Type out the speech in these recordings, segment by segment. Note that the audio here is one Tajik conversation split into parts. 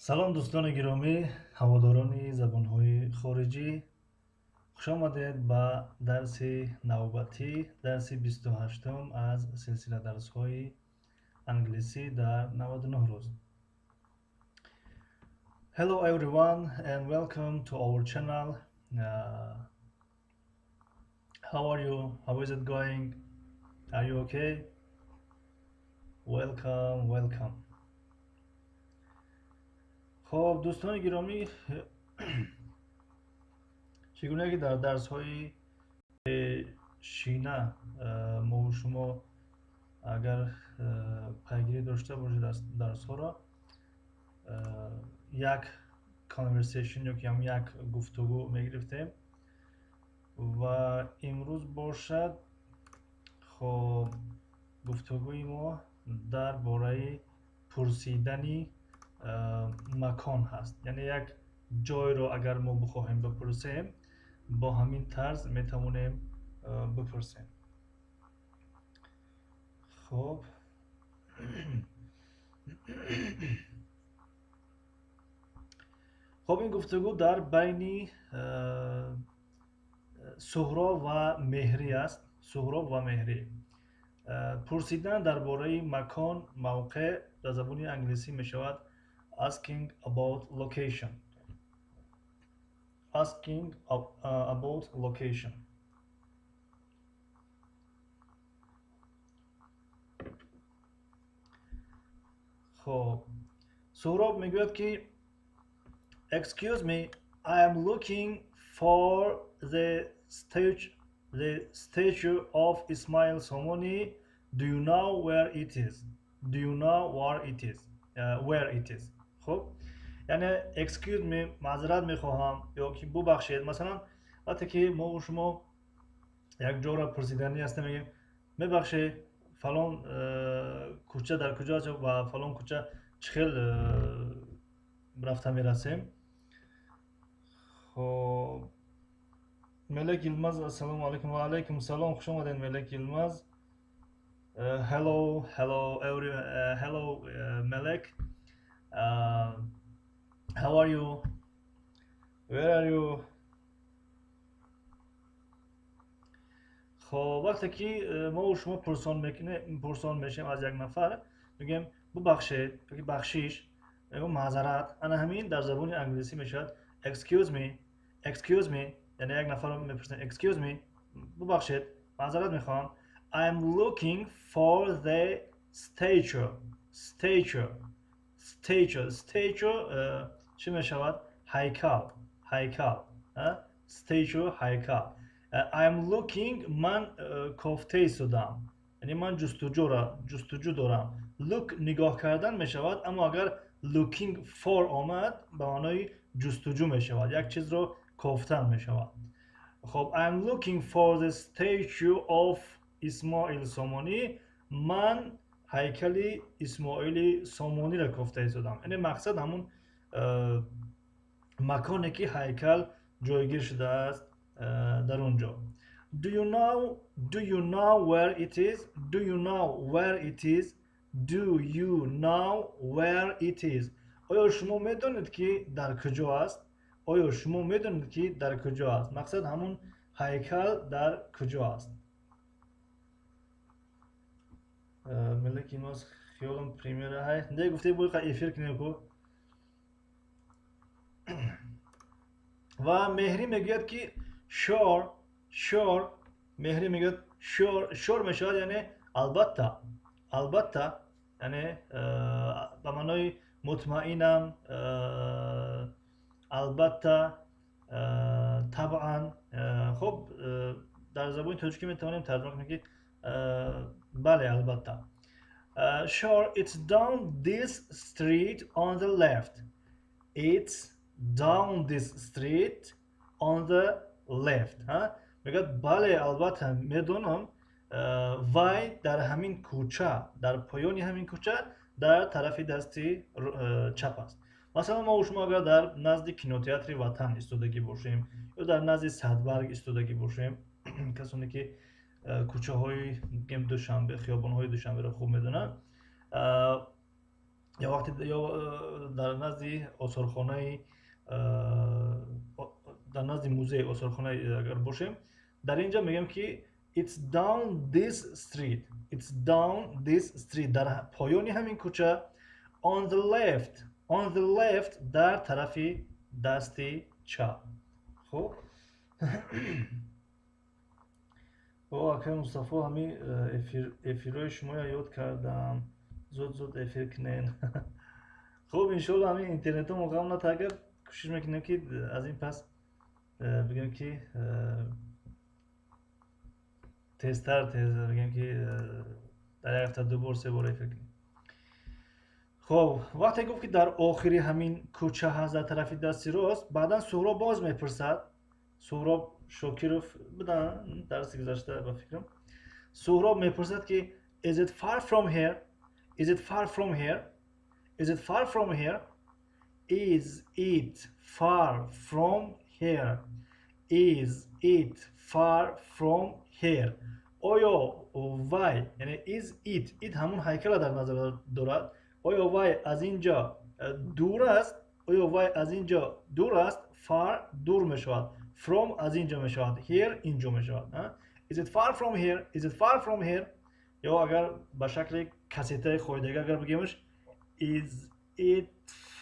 Салом, дӯстони гиромӣ, ҳаводорони забонҳои хориҷӣ. Хуш омадед ба дарси навбатӣ, дарси 28-ум аз силсила дарсҳои англисӣ дар 99 рӯз. Hello everyone and welcome to our channel. How are you? How is it going? Are you okay? Welcome, welcome. Хоб, дӯстони гиромӣ, чӣ гуна ки дар дарсҳои пешина мову шумо агар пайгирӣ дошта бошед дарсҳоро, як conversation ё ки ҳам як гуфтугӯ мегирифтем ва имрӯз бошад, хоб, гуфтугӯи мо дар бораи пурсидани макон ҳаст. Яъне як ҷойро агар мо бихоҳем бипурсем, бо ҳамин тарз метавонем бипурсем. Хоб, хоб, ин гуфтугӯ дар байни Суҳроб ва Меҳрӣ аст. Суҳроб ва Меҳрӣ. Пурсидан дар бораи макон, мавқеъ дар забони англисӣ мешавад asking about location. Asking about location. Хоб, Суҳроб мегӯяд ки excuse me, I am looking for the statue of Ismail Somoni. Do you know where it is? Do you know where it is? Where it is? Хуб, яъне excuse me, маъзарат мехоҳам ё ки бубахшед. Масалан, вақте ки мо шумо як ҷоро пурсиданӣ ҳастем, мегӯем мебахшед, фалон кӯча дар куҷо аст ва фалон кӯча чӣ хел рафта мерасем. Хоб, Мелек Йилмаз, ассалому алайкум. Ва алайкум салом, хуш омадед, Мелек Йилмаз. Hello, hello, every, hello, Melek. How are you? Where are you? Хоб, вақте ки мо шумо пурсон мекунем, пурсон мешем аз як нафар, мегӯем бубахшед ёки бахшиш, мегӯем маъзарат. Ана ҳамин дар забони англисӣ мешавад excuse me, excuse me. Яъне як нафарро мепурсем excuse me, бубахшед, маъзарат мехоҳам. I am looking for the statue. Statue. Statue. Statue чӣ мешавад? Ҳайкал. Ҳайкал. Statue, ҳайкал. I am looking, ман кофта истодам. Яъне ман ҷустуҷӯ дорам. Look нигоҳ кардан мешавад, аммо агар looking for омад, ба маънои ҷустуҷӯ мешавад. Як чизро кофтан мешавад. Хоб, I am looking for the statue of Ismail Somoni. Ман ҳайкали Исмоили Сомониро кофта истодам. Яъне мақсад ҳамун маконе ки ҳайкал ҷойгир шудааст дар он ҷо. Do you know, do you know where it is? Do you know where it is? Do you know where it is? Оё шумо медонед ки дар куҷо аст? Оё шумо медонед ки дар куҷо аст? Мақсад ҳамун ҳайкал дар куҷо аст? Мелек Йилмаз, хиёлам премьера ҳай. Не гуфте буй қа эфир кунем ку. Ва Меҳрӣ мегӯяд ки sure, sure. Меҳрӣ мегӯяд sure, sure мешавад, яъне албатта, албатта, яъне ба маънои мутмаинам, албатта, табъан. Хоб, дар забони тоҷикӣ метавонем тарҷума кунем ки бале, албатта. Sure, it's down this street on the left. It's down this street on the left. Мегӯяд бале, албатта, медонам, вай дар ҳамин кӯча, дар поёни ҳамин кӯча, дар тарафи дасти чап аст. Масалан, мо шумо агар дар назди кинотеатри Ватан истодагӣ бошем ё дар назди Садбарг истодагӣ бошем, касоне ки кӯчаҳои гем Душанбе, хиёбонҳои Душанберо хуб медонанд, Ё вақте ё дар назди осорхонаи, дар назди музей, осорхона агар бошем, дар ин ҷо мегӯем, ки it's down this street. It's down this street, дар поёни ҳамин кӯча. On the left. On the left, дар тарафи дасти чап. Хуб, о, акай Мустафо, ҳамин эфирҳои шумоя ёд кардам. Зуд зуд эфир кунен. Хуб, иншоалло, ҳамин интернетҳо ғам натагар, кӯшиш мекунем, ки аз ин пас, бигӯем, ки тезтар, тез, бигӯем, ки дар як ҳафта ду бор, се бор эфир кунем. Хоб, вақте гуфт, ки дар охири ҳамин кӯча ҳаст, дар тарафи дасти рост, баъдан Суҳроб боз мепурсад. Суҳроб Шокиров будан дарси гузашта, ба фикрам. Суҳроб мепурсад, ки is it far from here? Is it far from here? Is it far from here? Is it far from here? Is it far from here? Оё вай, яъне is it, it ҳамун ҳайкала дар назар дорад, оё вай аз ин ҷо дур аст? Оё вай аз ин ҷо дур аст? Far дур мешавад, from аз ин ҷо мешавад, here ин ҷо мешавад. Is it far from here? Is it far from here? Ё агар ба шакли кассетаи хоидагӣ агар бигӯемш, is it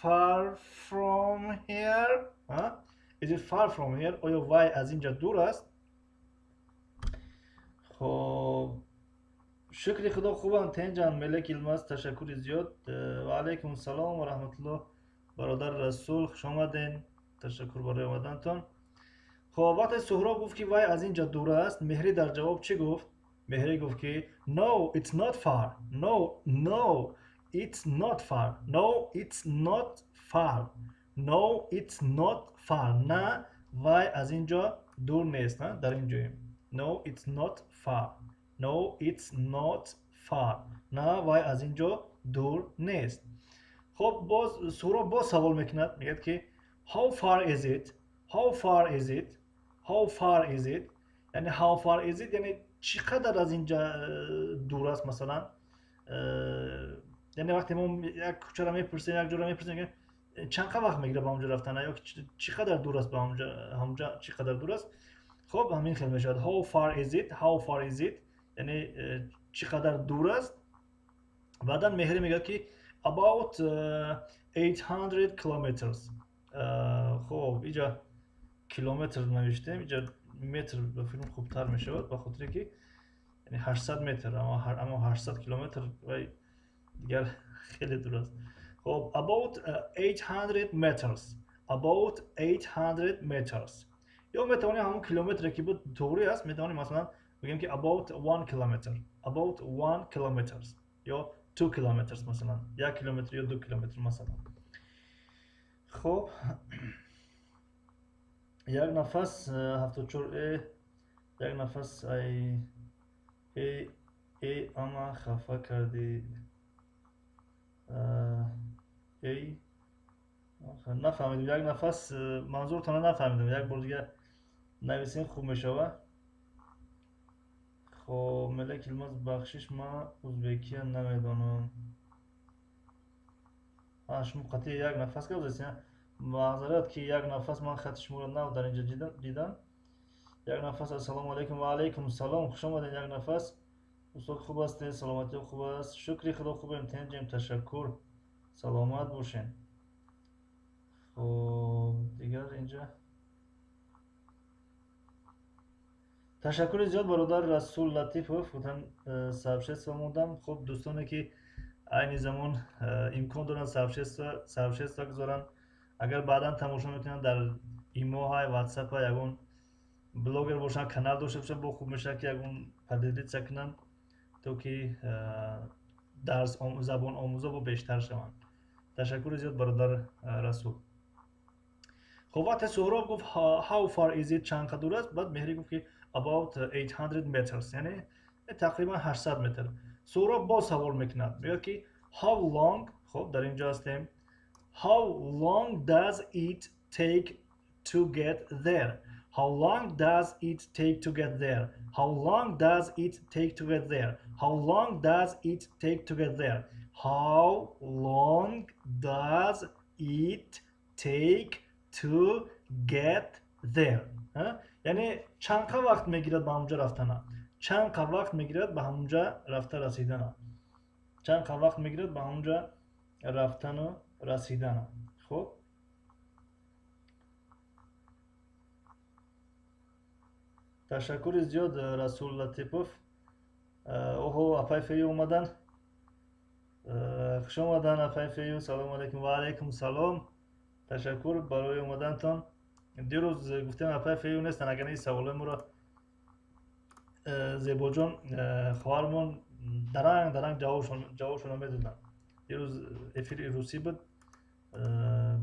far from here? Is it far from here? Оё вай аз ин ҷо дур аст? Хоб, шукри Худо, хубам, тенҷам. Мелек Илмаз, ташаккури зиёд. Ва алайкум салом ва раҳматуллоҳ, бародар Расул, хушомаден, ташаккур барои омадантон. Хоб, вақте Суҳроб гуфт, ки вай аз ин ҷо дур аст, Меҳрӣ дар ҷавоб чӣ гуфт? Меҳрӣ гуфт, ки no, it's not far. No, it's not far. No, it's not far. No, it's not far. На, вай аз ин ҷо дур нест, дар ин ҷоем. No, it's not far. No, it's not far. На, вай аз ин ҷо дур нест. Хоб, боз Суҳроб боз савол мекунад, мегӯяд, ки how far is it? How far is it? How far is it? Яъне how far is it, яъне чӣ қадар аз ин ҷо дур аст, масалан. Яъне вақте мо як кӯчаро мепурсем, як ҷоро мепурсем, чанд қа вақт мегирад ба онҷо рафтан ё чӣ қадар дур аст ба ҳамонҷа, чӣ қадар дур аст. Хоб, ҳамин хел мешавад: how far is it? How far is it? Яъне чӣ қадар дур аст. Баъдан Меҳрӣ мегӯяд, ки about 800 kilometers. Хоб, иҷа километр навиштем, иҷа метр ба фикрам хубтар мешавад, ба хотире ки яъне 800 метр, аммо 800 километр вай дигар хеле дур аст. Хоб, about 800 meters. About 800 meters. Ё метавонем ҳамон километре, ки буд, туғри аст, метавонем, масалан, бигӯем, ки about 1 kilometer. About 1 kilometers ё 2 kilometers, масалан, 1 километр ё 2 километр, масалан. Хоб, як нафас 74 э, як нафас, ай э э, ама хафа кардӣ, эй, нафаҳмидем. Як нафас, манзуртона нафаҳмидем, як бор дигар нависем, хуб мешава. Хоб, Мелек Илмаз, бахшиш, ман узбекия намедонам. Шумо қатъи як нафас гап задед. Маъзарат, ки як нафас, ман хати шуморо нав дар инҷа дидам. Як нафас, ассалому алайкум. Ва алайкум салом, хуш омадед, як нафас. Устод, хуб ҳастед? Саломатиё хуб аст? Шукри Худо, хубем, тенҷем, ташаккур, саломат бошем. Хоб, дигар инҷа ташаккури зиёд, бародар Расул Латифов, гуфтан сообщество мондам. Хуб, дӯстоне, ки айни замон имкон доранд, сообщество гузоранд. Агар баъдан тамошо мекунанд, дар имоҳай, ватсапа, ягон блогер бошанд, канал дошта бошанд, бо хуб мешавад, ки ягон поделиться кунанд, то ки дарс забон омӯзо бо бештар шаванд. Ташаккури зиёд, бародар Расул. Хоб, вақте Суҳроб гуфт how far is it, чанд қадр аст, баъд Меҳрӣ гуфт, ки about 800 meters, яъне тақрибан 800 метр. Суҳроб боз савол мекунад, мегӯяд, ки how long. Хоб, дар ин ҷо ҳастем. How long does it take to get there? How long does it take to get there? How long does it take to get there? How long does it take to get there? How long does it take to get there? Яъне чанд қа вақт мегирад ба ҳамунҷа рафтана? Чанд қа вақт мегирад ба ҳамунҷа рафта расидана? Чанд қа вақт мегирад ба ҳамунҷа рафтану расидана? Хуб, ташаккури зиёд, Расул Латипов. Оҳо, апай Фею омадан. Хуш омадан, апай Фею. Салому алайкум. Ва алайкум салом. Ташаккур барои омадантон. Дирӯз гуфтем, апай Фею нестан, агар ин саволои моро Зебоҷон, хоҳармон, даранг даранг ҷавобшонро медоданд. Дирӯз эфири русӣ буд,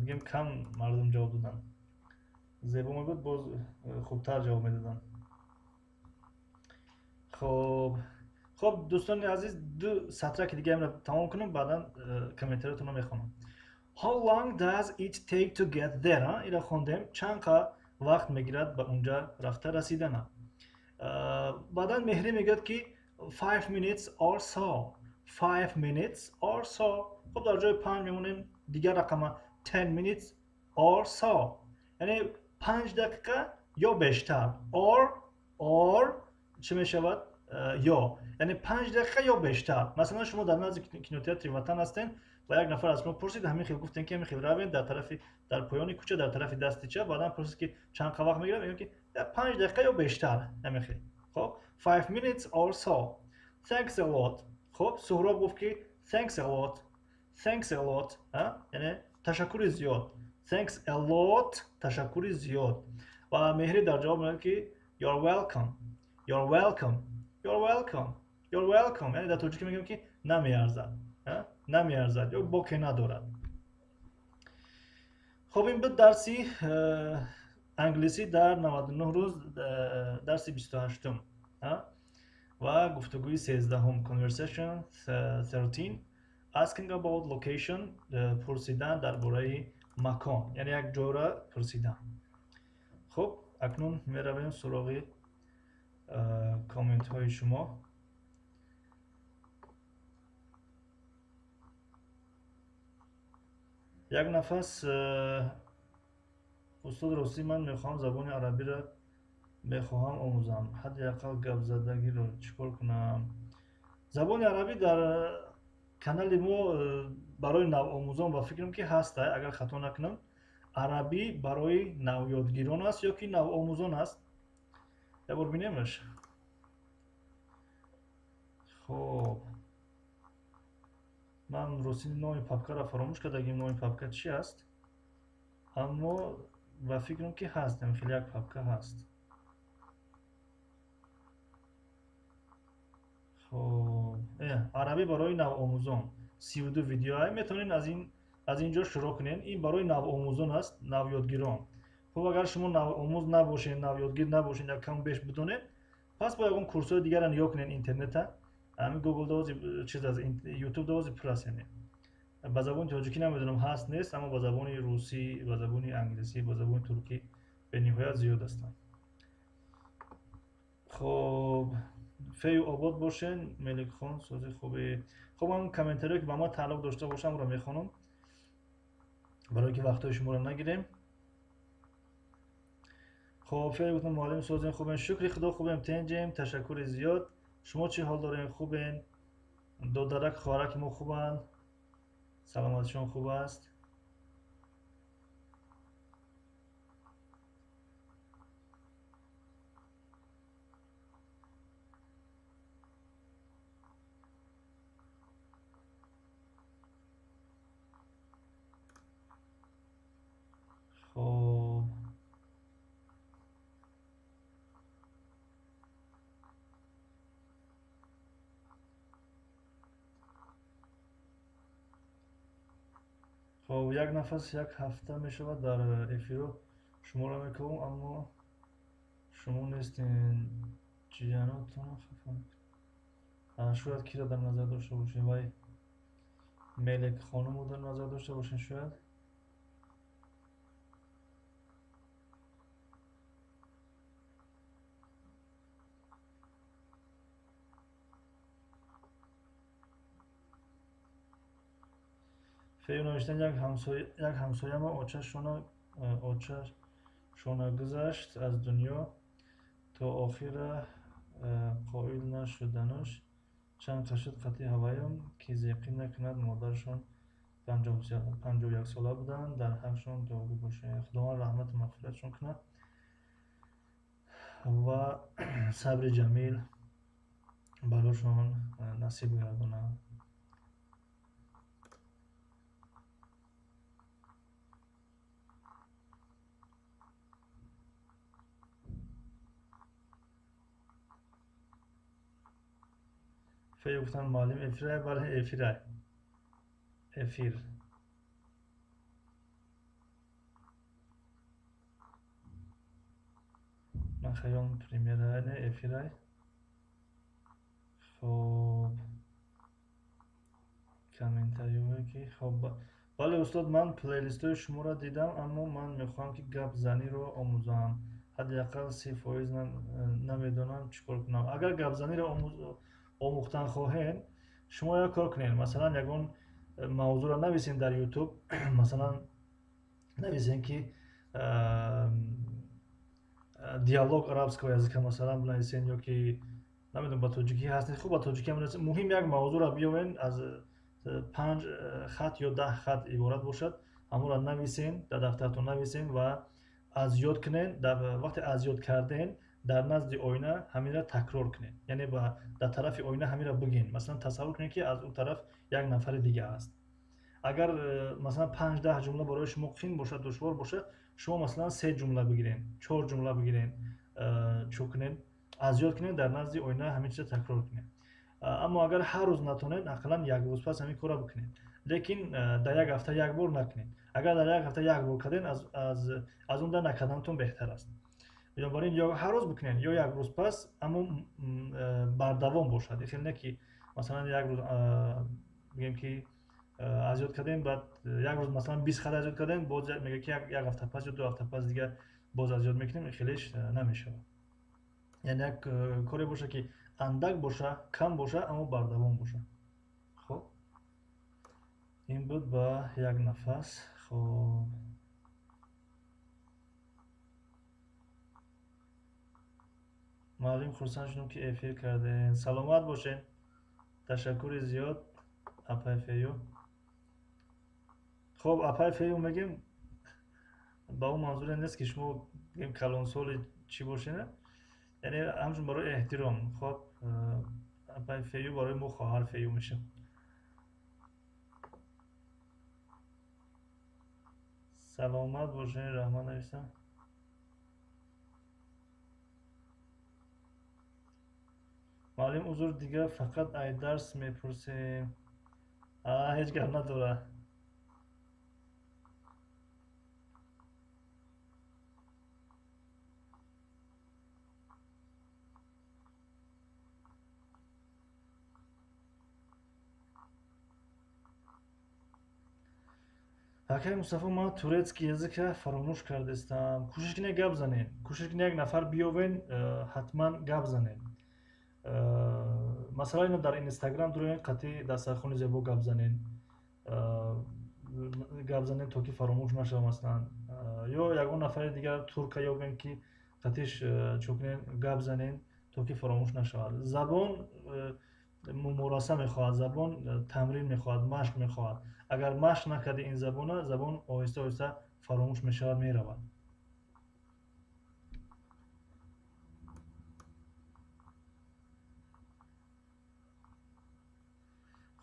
бигем, кам мардум ҷавоб доданд. Зебо мебуд, боз хубтар ҷавоб медоданд. Хуб, дӯстони азиз, ду сатраки дигаамро тамом кунам, баъдан комментариятонро мехонам. How long does it take to get there? Ира хондем. Чанд қа вақт мегирад ба унҷа рафта расидана? Баъдан Меҳрӣ мегӯяд, ки 5 minutes or so. 5 minutes or so. Хуб, дар ҷои панҷ мемонем дигар рақама, 10 minutes or so, яъне 5 дақиқа ё бештар. Or чӣ мешавад? Ё, яъне 5 дақиқа ё бештар. Масалан, шумо дар назди кинотеатри Ватан ҳастен ва як нафар аз шумо пурсид, ҳамин хел гуфтем, ки ҳамин хел равем, дар тарафи, дар поёни кӯча, дар тарафи дасти чап. Баъдан пурсид, ки чанд қа вақт мегирад, мегӯям, ки 5 дақиқа ё бештар, ҳамин хел. Хоб, 5 minutes or so. Thanks a lot. Хоб, Суҳроб гуфт, ки thanks a lot, thanks a lot, яъне ташаккури зиёд. Thanks a lot, ташаккури зиёд. Ва Меҳрӣ дар ҷавоб мегӯяд, ки you're welcome, you're welcome, you're welcome, you're welcome. Яъне дар тоҷикӣ мегӯем, ки намеарзад, намеарзад ё боке надорад. Хуб, ин буд дарси англисӣ дар 99 рӯз, дарси 28-ум ва гуфтугӯи 13-ҳум, conversation 13, asking about location, пурсидан дар бораи макон, яъне як ҷойро пурсидан. Хуб, акнун меравем суроғи комментҳои шумо. Як нафас: «Устод, ростӣ ман мехоҳам забони арабиро мехоҳам омӯзам, ҳадди ақал гапзадагиро, чӣ кор кунам?» Забони арабӣ дар канали мо барои навомӯзон, ба фикрам, ки ҳаста, агар хато накунам, арабӣ барои навёдгирон аст ё ки навомӯзон аст. Як бор бинемаш. Хоб, ман ростӣ номи папкаро фаромӯш кардагим, номи папка чӣ аст, аммо ба фикрам, ки ҳаст, хеле як папка ҳаст. Хоб, арабӣ барои навомӯзон, 32 видеоа. Метавонед аз ин ҷо шурӯъ кунед. Ин барои навомӯзон аст, навёдгирон. Хуб, агар шумо навомӯз набошед, навёдгир набошед, як кам беш бидонед, пас бо ягон курсҳои дигарро нигоҳ кунед интернета. Ҳамин Гугл довози чиз аз Ютуб довози пур аст. Яъне ба забони тоҷикӣ намедонам ҳаст, нест, аммо ба забони русӣ, ба забони англисӣ, ба забони туркӣ бениҳоят зиёд ҳастанд. Хоб, фею обод бошен, Меликхон, сози хубе. Хуб, ҳам комментариё, ки ба ма тааллуқ дошта бошамро мехонам, барое ки вақтҳои шуморо нагирем. Хоб, фею гуфтам: «Муаллим, созем, хубем, шукри худо, хубем, тенҷем, ташаккури зиёд. Шумо чӣ ҳол дорем, хубен? Додарак, хоҳараки мо хубанд, саломатишон хуб аст?» Хоб, хоб, як нафас: «Як ҳафта мешавад, дар эфиро шуморо мекунам, аммо шумо нестен, ҷиянотон хафа». Шояд киро дар назар дошта бошем? Вай Мелек хонумро дар назар дошта бошем, шояд. Фею навиштан як ҳамсояма очашона гузашт аз дунё, то охира қоил нашуданаш чанд қашуд қатъи ҳаваём, ки зеқӣ накунад. Модарашон 51 сола буданд, дар ҳақшон дуогӯ бошед. Худованд раҳмату мағфиратшон кунад ва сабри ҷамил барошон насиб гардонад. Фею гуфтанд муаллим эфирай, бале эфирай, эфир. Ман хаёл премьерай, не эфирай. Хоб, комментариҳое ки хоб, бале устод, ман плейлистҳои шуморо дидам, аммо ман мехоҳам ки гапзаниро омӯзам. Ҳадди ақал 30% намедонам чӣ кор кунам. Агар гапзаниро омӯхтан хоҳед, шумо як кор кунед. Масалан, ягон мавзӯъро нависем дар YouTube, масалан нависем ки диалог арабского языка, масалан бинависем, ё ки намедонам ба тоҷикӣ ҳаст, хуб ба тоҷикӣ ҳам нависем. Муҳим як мавзӯъро биёвен, аз 5 хат ё 10 хат иборат бошад, ҳамонро нависем, дар дафтаратон нависем ва аз ёд кунед. Вақте аз ёд карден, дар назди оина ҳаминро такрор кунед, яъне дар тарафи оина ҳаминро бигӯед. Масалан тасаввур кунед, ки аз он тараф як нафари дига аст. Агар масалан 5-10 ҷумла барои шумо қин бошад, душвор бошад, шумо масалан 3 ҷумла бигиред, 4 ҷумла бигиред, чӯ кунед, аз ёд кунед, дар назди оина ҳамин чизро такрор кунед. Аммо агар ҳар рӯз натонед, ақаллан як рӯз пас ҳамин корро бикунед, лекин дар як ҳафта як бор накунед. Агар дар як ҳафта як бор кардед, аз он дар накарданатон беҳтар аст. Бинобар ин ё ҳар рӯз бикунед, ё як рӯз пас, аммо бардавом бошад. Хеле не ки масалан як рӯз бигем ки аз ёд кардем, баъд як рӯз масалан 20 хат аз ёд кардем, боз мегӯяд ки як ҳафта пас ё 2 ҳафта пас дигар боз аз ёд мекунем, хелеш намешавад. Яъне як коре боша ки андак боша, кам боша, аммо бардавом боша. Хоб, ин буд ба як нафас. Хоб, муаллим хурсанд шудем ки эфир кардем. Саломат бошед. Ташаккури зиёд апай Фею. Хоб, апай Фею мегем ба он манзуре нест ки шумо бигем калонсоли чӣ бошед, яъне ҳамчун барои эҳтиром. Хоб, апай Фею барои мо хоҳар Фею мешавад. Саломат бошед, раҳмат нависам. Муаллим узр, дигар фақат ай дарс мепурсем. Ҳеҷ гап надорад. Акай Мустафо, ман турецкий языка фаромӯш кардестам. Кӯшиш кунед гап занед. Кӯшиш кунед як нафар биёвен, ҳатман гап занед. Масалан ино дар Инстаграм дуроен, қатъи дастархони зебо гап занед. Гап занед то ки фаромӯш нашавад масалан. Ё ягон нафари дигар турка ёбем ки қатъиш чӯ кунед, гап занед то ки фаромӯш нашавад. Забон мумораса мехоҳад, забон тамрин мехоҳад, машқ мехоҳад. Агар машқ накарди ин забона, забон оҳиста оҳиста фаромӯш мешавад, меравад.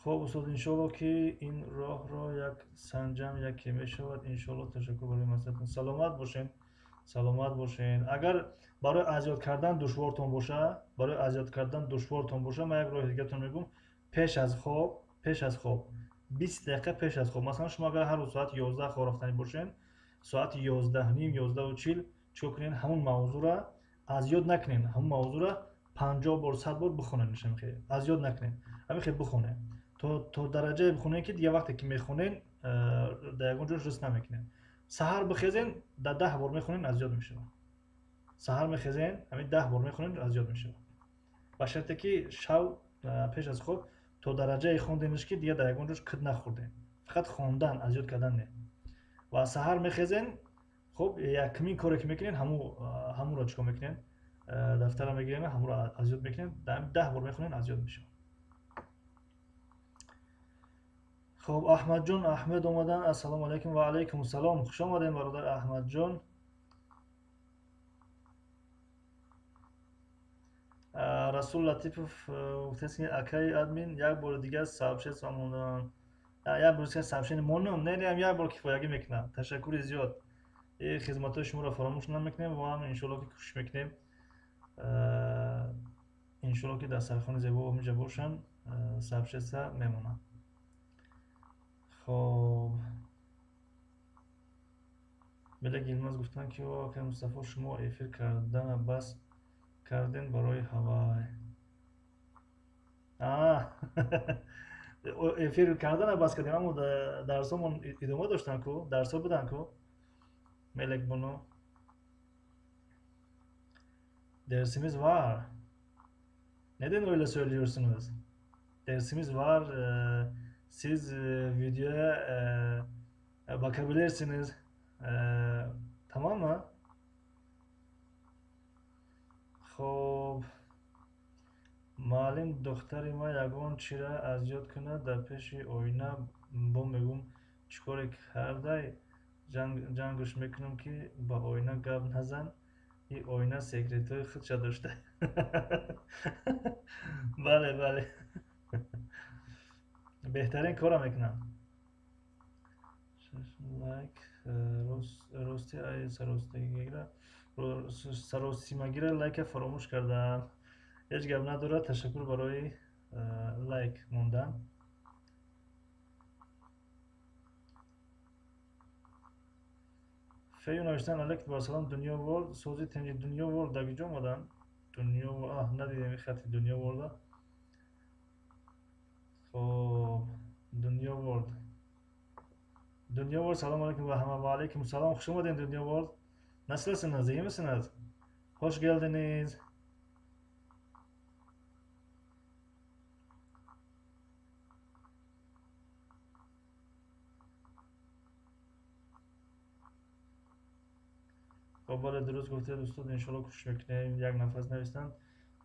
Хоб устод, иншоалло ки ин роҳро як санҷам яке мешавад. Иншоалло. Ташаккур барои маслиҳатон. Саломат бошед, саломат бошед. Агар барои аз ёд кардан душвортон боша, барои аз ёд кардан душвортон боша, ман як роҳи дигартон мегӯм. Пеш аз хоб 20 дақиқа пеш аз хоб, масалан шумо агар ҳар рӯз соати 11 хоб рафтанӣ бошед, соати 11:30, 11:40 чикор кунед? Ҳамон мавзӯъро аз ёд накунед, ҳамон мавзӯъро 50 бор, 100 бор бихонед. Хеле аз ёд накунед, ҳамин хел бихонед то дараҷае бихонед ки дигар вақте ки мехонед дар ягон ҷош рис намекунед. Саҳар бихезен, дар 10 бор мехонед, аз ёд мешавад. Саҳар мехезен, ҳамин 10 бор мехонед, аз ёд мешавад. Ба шарте ки шав пеш аз хоб то дараҷае хонденаш ки дигар дар ягон ҷош кид нахӯрдем, Фақат хондан, аз ёд кардан не. Ва саҳар мехезен, хуб, якумин коре ки мекунен, ҳамуро чикор мекунен? Дафтара мегирен, ҳамуро аз ёд мекунен, 10 бор мехонен, аз ёд мешавад. Хуб, Аҳмадҷон Аҳмед омадан. Ассалому алайкум ва алайкум салом. Хуш омадем, бародар Аҳмадҷон. Расул Латипов гуфтааст ки акаи админ як бори дигар сообщение мондан. Як бор дигар сообщение монам. Не, не, як бор кифоягӣ мекунам. Ташаккури зиёд. Хизматҳои шуморо фаромӯш намекунем ва ҳам иншоалло ки кӯшиш мекунем. Иншоалло ки дастархони зебо ҳаминҷа бошанд, сообщение мемонад. Хоб, Мелек Йилмаз гуфтанд ки акай Мустафо, шумо эфир кардана бас кардем барои ҳавай. Эфир кардана бас кардем, аммо дарсомон идома доштанд ку, дарсҳо буданд ку. Мелек боно. Dersimiz var. Neden öyle söylüyorsunuz? Dersimiz var. Siz videoya bakabilirsiniz. Tamam mı? Хоб, муаллим духтари ман ягон чира аз ёд кунад, дар пеши оина бо мегӯм чӣ коре кардай, ҷангаш мекунам ки ба оина гап назан, и оина секретҳои худша дошта. Бале, бале, беҳтарин кора мекунам. Лайк рости ай саростигира саросимагира лайка фаромӯш кардам. Ҳеҷ гап надорад. Ташаккур барои лайк мондан. Фею навиштан алейкум вассалом, Дунё Ворд сози тинҷи. Дунё Ворд дар куҷо омадан? Дунё, надидем хати Дунё Ворда. Хоб, Дунё Ворд, Дунё Ворд, салом алейкум ва ҳама. Ва алейкум салом, хуш омадем, Дунё Ворд. Nasılsınız, iyi misiniz? Hoş geldiniz. Хоб, бале, дуруст гуфтед, устод, иншоалло кӯшиш мекунем. Як нафас навистанд,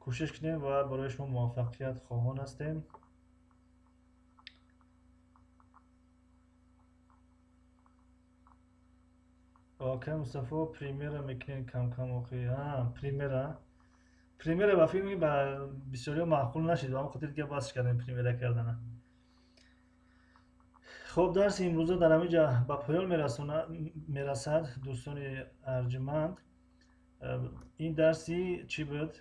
кӯшиш кунем ва барои шумо муваффақият хоҳон ҳастем. Акай Мустафо, премьера мекунем кам-кам охи. Премьера. Премьера ба филми ба бисёриҳо маъқул нашид, ба ҳамон хотир дига бас кардем премьера кардана. Хоб, дарси имрӯза дар ҳамин ҷа ба поён мерасад, дӯстони арҷманд. Ин дарси чӣ буд?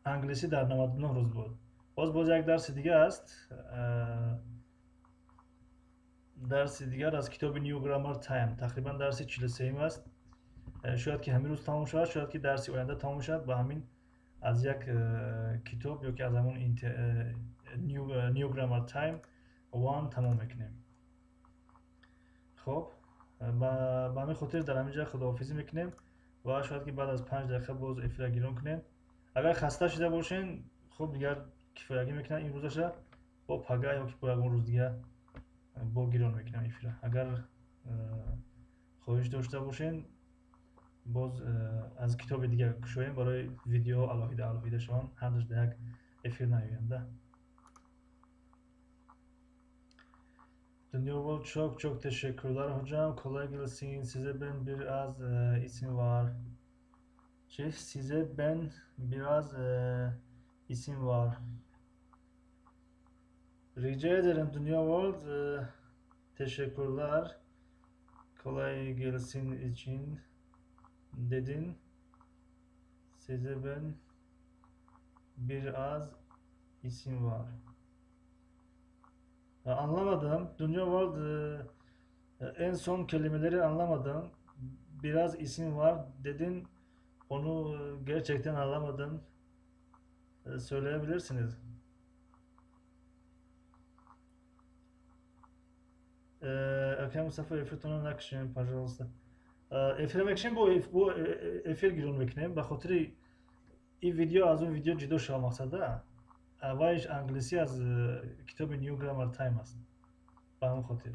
Англисӣ дар 99 рӯз буд. Боз як дарси дига аст. Дарси дигар аз китоби New Grammar Time, тақрибан дарси 43 аст. Шояд ки ҳамин рӯз тамом шавад, шояд ки дарси оянда тамом шавад. Ба ҳамин аз як китоб ё ки аз ҳамон New Grammar Time 1 тамом мекунем. Хоб, ба ҳамин хотир дар ҳамин ҷа худоҳофизӣ мекунем ва шояд ки баъд аз 5 дақиқа боз эфира гирон кунем. Агар хаста шуда бошен, хуб, дигар кифоягӣ мекунам имрӯзаша, бо пага ё ки бо ягон рӯз дигар бо гирон мекунам эфира. Агар хоҳиш дошта бошен, боз аз китоби дигар кушоем барои видео алоҳида алоҳида шаванд, ҳардуш дар як эфир наоянд. Dünya World çok çok teşekkürler hocam. Kolay gelsin. Size ben biraz isim var. Size ben biraz isim var. Rica ederim Dünya World. Teşekkürler. Kolay gelsin için dedin. Size ben biraz isim var. Anlamadım. Dünya World, en son kelimeleri anlamadım. Biraz isim var dedin. Onu gerçekten anlamadım. Söyleyebilirsiniz. Акай Мустафо, эфиртонро накушем, пожалуйста. Эфир мекушем, бо эфир гирон мекунем. Ба хотири ин видео аз он видео ҷудо шава мақсада. Вайш англисӣ аз китоби New Grammar Time аст, ба ҳамон хотир.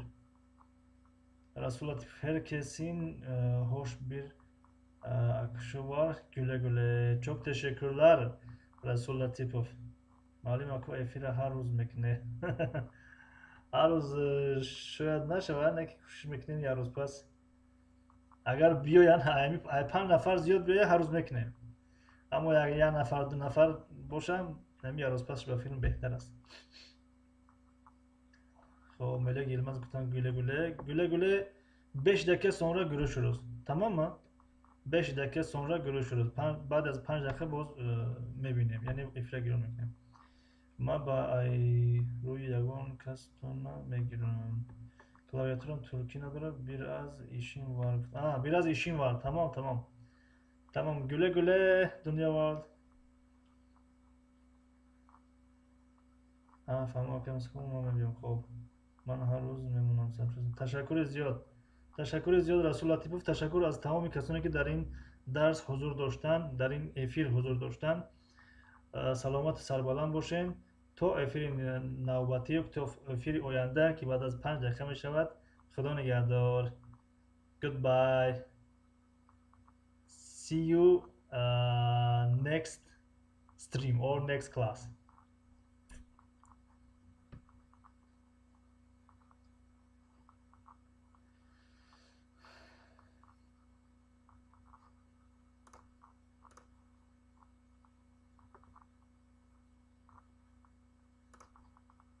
Расул Латиф: Herkesin hoş bir akışı var. Güle güle. Çok teşekkürler, Расул Латипов. Маълим ако, эфира ҳар рӯз мекунед? Ҳар рӯз шояд нашавад, не ки кӯшиш мекунем як рӯз пас. Агар биёянд, 5 нафар зиёд биёяд, ҳар рӯз мекунем, аммо як нафар, ду нафар бошам, ҳами як рӯз пас ба филм беҳтар аст. Хоб, Мелек Йилмаз гуфтанд: "Güle güle." Güle güle. 5 dakika sonra görüşürüz, tamam mı? 5 dakika sonra görüşürüz. Баъд аз 5 дақиқа боз мебинем, яъне эфира гирон мекунем. Ман ба ай рӯи ягон кастона мегирам, клавиатурам туркӣ надорад. Biraz işim var. Biraz işim var. Tamam. Güle güle, Дунё World. Фаҳмо, ман мебиём. Хоб, ман ҳар рӯз мемонам. Ташаккури зиёд, ташаккури зиёд, Расул Латипов. Ташаккур аз тамоми касоне, ки дар ин дарс ҳузур доштанд, дар ин эфир ҳузур доштанд. Саломату сарбаланд бошем то эфири навбатӣ, то эфири оянда, ки баъд аз 5 дақиқа мешавад. Худо нигаҳдор. Goodbye, see you next stream or next class.